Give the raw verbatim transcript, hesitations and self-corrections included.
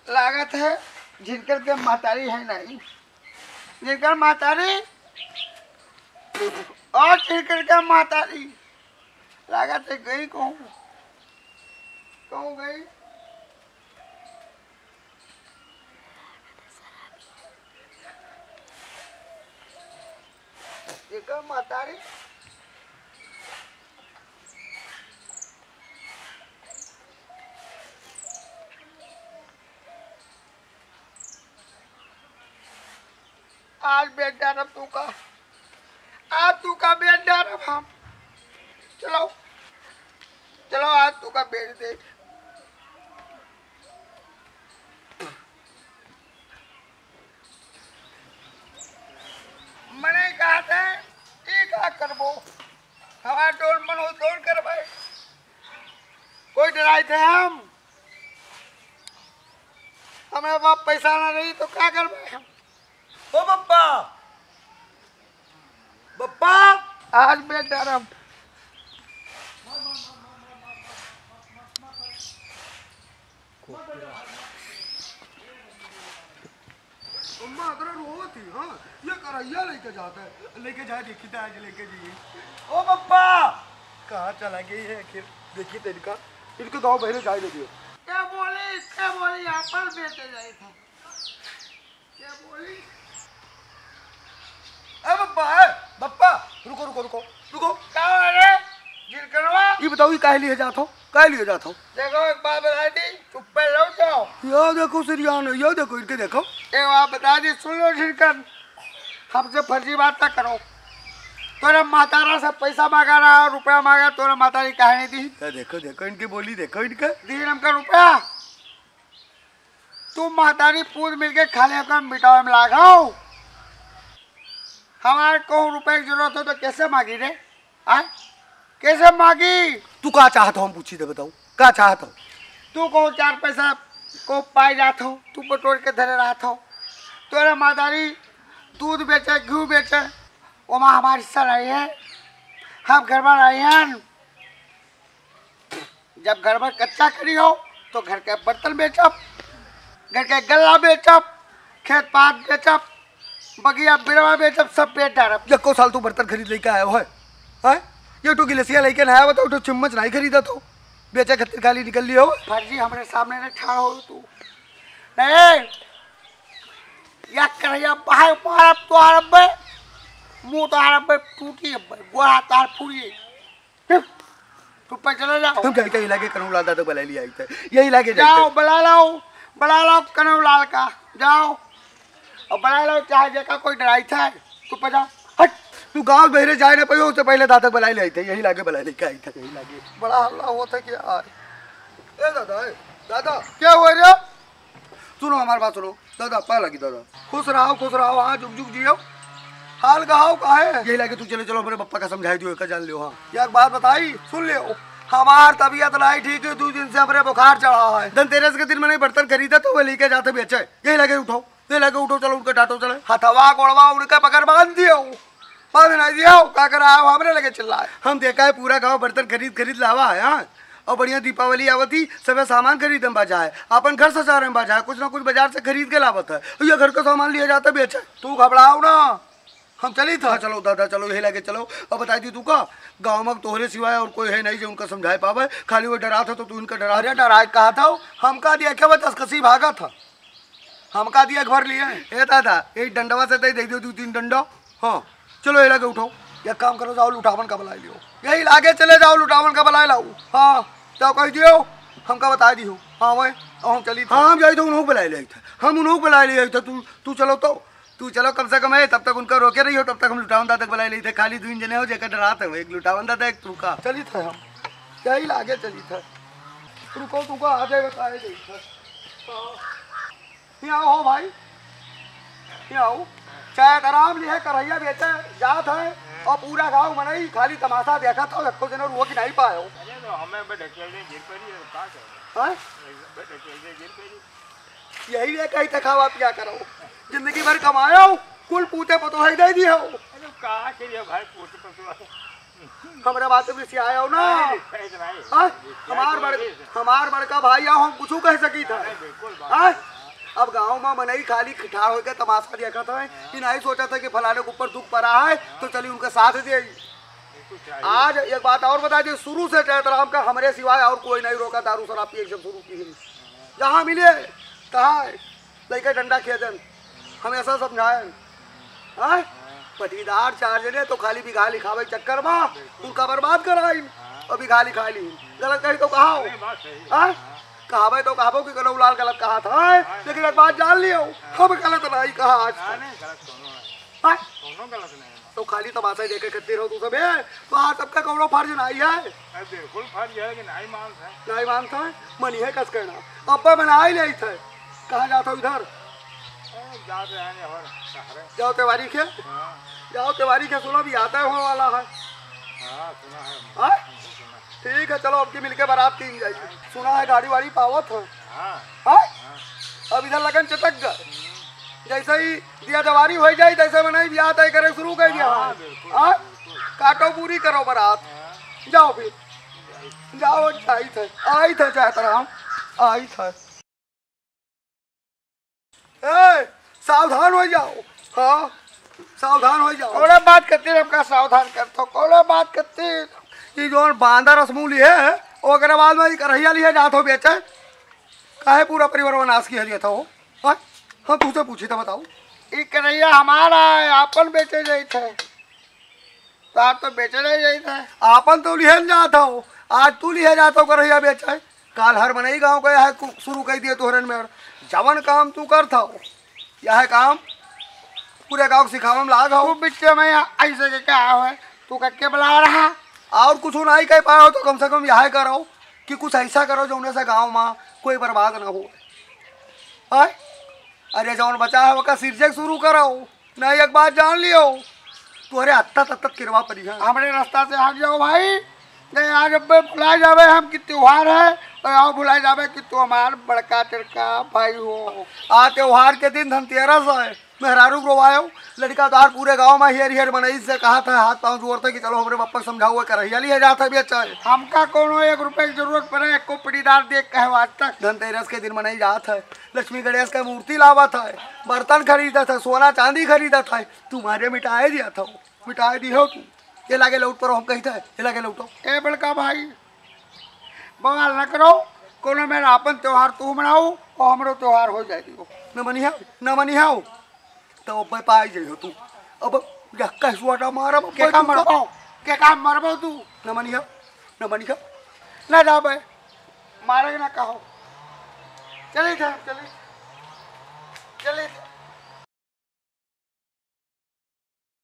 लागत है झिनकर के महतारी है नहीं। झिनकर महतारी और झिनकर के महतारी लागत है गई कहूँ, कहूँ गई। एकर महतारी आज बेच डारब तू का, आज तू का बेच डारब हम। चलो, चलो, आज तू का बेच दे। मने कहा थे, ई का करबो? हमार जौन मन हो, तौन करबे। कोई डराई थे हम? हमारे पास पैसा ना रही तो का करबे हम? ओ बप्पा, बप्पा, आज मैं डरम। अम्मा अगर रोवत ही, हाँ, ये करैया लेके जाता है, लेके जाए, देखी तो आज लेके जाइए। ओ बप्पा, कहाँ चला गई है आखिर? देखी तो इनका, इनके गाँव बहरे जाए दे दियो। क्या बोली, क्या बोली, यहाँ पर बेचे जाए था। क्या बोली? ए बप्पा, ए, बप्पा, रुको, रुको, रुको, रुको। का हो रे, गिरकरवा? ई बताओ, ई काहे लिए जात हो? काहे लिए जात हो? देखो, एक बात बता दी, चुप्पे लौट जाओ। यो देखो सिरियान, यो देखो, इनके देखो। एक बात बता दी, सुन लो झिनकर, हमसे फर्जी बात ना करो। तोरे महतारा से पैसा मांगा रहा, रुपया मांगा, तोरे महतारी काहे नहीं दी? ये देखो, देखो, इनके बोली देखो, इनके। दी हमका रुपया। तू महतारी पूत मिलके खाली ओकर मिटावे में लागो। हमार कहूँ रुपये की जरूरत हो तो कैसे मांगी रे? आ? कैसे मांगी? तू का चाहत हो, हम पूछी दे, बताओ, का चाहत हो? तू कहूँ चार पैसा को पाई जात हो, तू बटोर के धरे रहत हो। तोरे महतारी दूध बेचे, घी बेचे, ओमा हमार हिस्सा नहीं है, हम घर में नहीं हैं। जब घर में कच्चा करी हो, तो घर के बर्तन बेचब, घर के गल्ला बेचब, खेत पात बेचब, बगिया बिरवा बेचब, सब बेच डारब। यक्को साल तू बर्तन खरीद लेके आयो है, हैं? ये तो गिलसिया लेके ना आया, तो, तो चम्मच नहीं खरीदा तो, बेचे खातिर खाली निकल लियो। फर्जी हमरे सामने ने ठाड़ हो तू। नहीं, या करैया बाहर मारब तोहार अब्बे, मुंह तोहार अब्बे टूटी अब्बे, गोड़ा तोहार फूटी। हम्म। तू पे चले जाओ। हम जाई थे, यही लागे कनऊ लाल दादा बुलाए लिए आई थे। यही लागे जाई जाओ, थे। बुला लाओ, बुला लाओ कनऊ लाल का। जाओ। और बुला लाओ, चाहे जेका कोई डराई था, तू पे जाओ। हट। तू गांव बहरे जाए ना पायो, उससे पहले दादा बुलाए ले आई थे। यही लागे बुलाए लेके आई थे, यही लागे। बड़ा हल्ला हुआ था कि आए। ए दादा, ए, दादा, क्या हुआ रे? सुनो, हमार बात सुनो। दादा, पाँव लागी दादा। खुश रहो, खुश रहो, हाँ, जुग जुग जियो। हाल कहाओ, काहे? यही लागे तू चले चलो, हमरे बप्पा का समझाई दियो, एका जान लियो, हाँ। एक बात बताई, सुन लियो। हमार तबीयत नहीं ठीक है, दो दिन से हमरे बुखार चढ़ा है। धनतेरस के दिन मैंने बर्तन खरीदा तो वो लेके जाते बेचे। यही लागे उठाओ, यही लागे उठाओ, चलो उनका डांटो चले। हथवा गोड़वा उनका पकड़ बांध दियो। बांध नहीं दियो, का करा है, हमरे लगे चिल्लाए। हम देखा है पूरा गांव बर्तन खरीद खरीद लावा है, हाँ? और बढ़िया दीपावली आवत ही, सबे सामान खरीदे में बाजा है, अपन घर सजावे में बाजा है, कुछ ना कुछ बाजार से खरीद के लावत है। ये घर का सामान लिया जाता बेचे। तू घबराओ ना, हम चली था। हाँ, चलो दादा, चलो, यही लागे चलो। अब बताई दी तू का, गाँव में तोहरे सिवाय और कोई है नहीं जो उनका समझाए पावे, खाली वो डरात है तो तू इनका डरा। अरे डराए कहा था, हमका दिया क्या बता, कसी भागा था। हमका दिया घर लिए। ए दादा, यही डंडवा से दे दे दो दो तीन डंडा। हाँ, चलो ये लागे उठाओ। एक काम करो, जाओ लुटावन का बुला लियो। यही लागे चले जाओ, लुटावन का बुला लाओ। हाँ, जाओ कह दियो, हमका बता दियो। हाँ वही, और हम चली। हाँ, हम जाई तो उन्हों बुला ले था, हम उन्हों बुला ले था। तू, तू चलो तो, तू चलो कम से कम है, तब तक उनका रोके रही हो, तब तक हम लुटावन दादा के बुला ले थे। खाली दो जने हो, जेकर डरात है, एक लुटावन दादा, एक तू का। चली था हम, यही लागे चली था। रुको, तुमको आ जाए, बताए दे था। यहाँ आओ भाई, यहाँ आओ। चाहे आराम लिहे, करैया बेचे जात है और पूरा गांव मनई खाली तमाशा देखत हो, एको जने रुओ कि नहीं पायो। अरे तो हमें बे ढकेल दे गिर पड़ी है, का करो? हैं? बे ढकेल दे गिर पड़ी। यही रे कही था खावा पिया करो, जिंदगी भर कमायो, कुल पूते पतोहे दे दियो। अरे कहाँ के लिए भाई पूते पतोहे? हमरे बात में से आया हो ना। अरे, अरे, अरे, हाँ? अरे, हमार बड़-, अरे, हमार बड़का भाई आओ, हम कुछ कह सकी था। अरे, बिल्कुल बात हाँ? है। अब गाँव मा मनई खाली खिठार होइके तमासा देखत है, हाँ। कि नाहीं सोचत है कि फलाने के ऊपर दुख परा है, हाँ। तो चली उनके साथ देई। बिल्कुल चाहिए। आज एक बात और बता दी, शुरू से चैतराम का हमरे सिवाय और कोई नहीं रोका दारू शराब पिए जब शुरू की है। जहाँ मिले, तहाँ लइके डंडा खेदन, हमेशा समझाएन। हाँ? पटीदार चार जने तो खाली बिगहा लिखावे के चक्कर मा उनका बर्बाद कराइन। हाँ। और बिगहा लिखा ली। गलत कही तो कहा हो? अरे, बात सही है। हाँ? हाँ। कहावे तो कहबो कि कनऊ लाल गलत कहा था, हाँ। लेकिन एक बात जान लियो, हाँ। हम गलत नहीं कहा आज हाँ, तक। नहीं, गलत कौनो है। हाँ? कौनो गलत नहीं है। तो खाली तमाशा ही देखे करते रहो तू सब, ए? तो आज सबका कौनो फर्ज नहीं है। अरे, बिल्कुल फर्ज है कि नहीं मानत है। नहीं मानत है? मनी है कस कहना। अब्बा बना ही नहीं थे। कहाँ जात हो इधर? अरे, जात रहे हैं और शहर। जाओ तेवारी के? हाँ। जाओ तेवारी के, सुनो भी आता है होने वाला है। हाँ, सुना है। हाँ? सुना। ठीक है, चलो अब की मिलके बारात की जाएगी। सुना है गाड़ी वाड़ी पावत है। हाँ। हाँ? हाँ। अब इधर लगन चटक गए। हम्म। जैसे ही दिया जवारी हो जाए, तैसे मनई बियाह तय करे शुरू कर दिया। हाँ, हाँ। बिल्कुल, हाँ? बिल्कुल। काटो पूरी करो बारात। हाँ। जाओ फिर। जाओ, आई थे, आई थे चैतराम, आई थे। ए, सावधान हो जाओ। हाँ, सावधान हो जाओ। कौनो बात करते हमका सावधान करत हो, कौनो बात करते। ये जौन बांदर असमूली है, ओकरे बाद में ई करहिया लिहे जात हो बेचे। काहे पूरा परिवार नाश किया जात हो? हाँ? हम तुझसे पूछी था, बताओ। ई करहिया हमारा है, आपन बेचे जाइत है। तो आप तो बेचे नहीं जाइत है। आपन तो लिहे जात हो, आज तू लिहे जात हो करहिया बेचे। काल हर मनई गाँव का यह कु-, शुरू कर दिए तोहरन में। जवन काम तू करत हो, यह काम पूरे गाँव के सिखावे में लाग हो। तू बिच्चे में यहाँ ऐसे के क्या है? तू का के बुला रहा? और कुछ नहीं कह पाओ तो कम से कम यह करो कि कुछ ऐसा करो जौने से गाँव में कोई बर्बाद ना हो। आय? अरे जौन बचा है ओका सिरजे के शुरू करो। नहीं, एक बात जान लियो, तोहरे अत्ता तत्ता किरवा पड़ी है। हमरे रास्ता से हट जाओ भाई, नहीं आज अब्बे भुला जावे हम कि त्योहार है, और आओ भुला जावे कि तू हमार बड़का चड़का भाई हो। आ त्योहार के दिन धनतेरस है, मेहरारू के रोवायो, लड़का तोहार पूरे गाँव में हेर हेर मनई से कहा था, हाथ पाँव जोड़ते कि चलो हमरे पप्पा के समझाओ, करहिया लिहे जात है बेचे। हमका कौनो एक रुपये की जरूरत पड़े, एको पड़ीदार देख कहे आज तक। धनतेरस के दिन मनई जात है, लक्ष्मी गणेश का मूर्ति लावत है, बर्तन खरीदत है, सोना चांदी खरीदत है, तुम्हारे मिटाए दिया था, मिटाए दी हो तू। ये लागे लौट पड़ो, हम कही था, ये लागे लौटो। ए बड़का भाई, बवाल न करो, कोनो मेरा आपन त्योहार तू मनाओ और हमरो त्योहार हो जाए दियो। न मनिहाओ, न मनिहाओ, तो अब पाई जाइयो तू। अब यह कह सुआटा मारा, अब के का तू का मरबो, के का मरबो तू? न मनिहाओ, न मनिहाओ। ना जाबे, मारे ना कहो। चले थे, चले।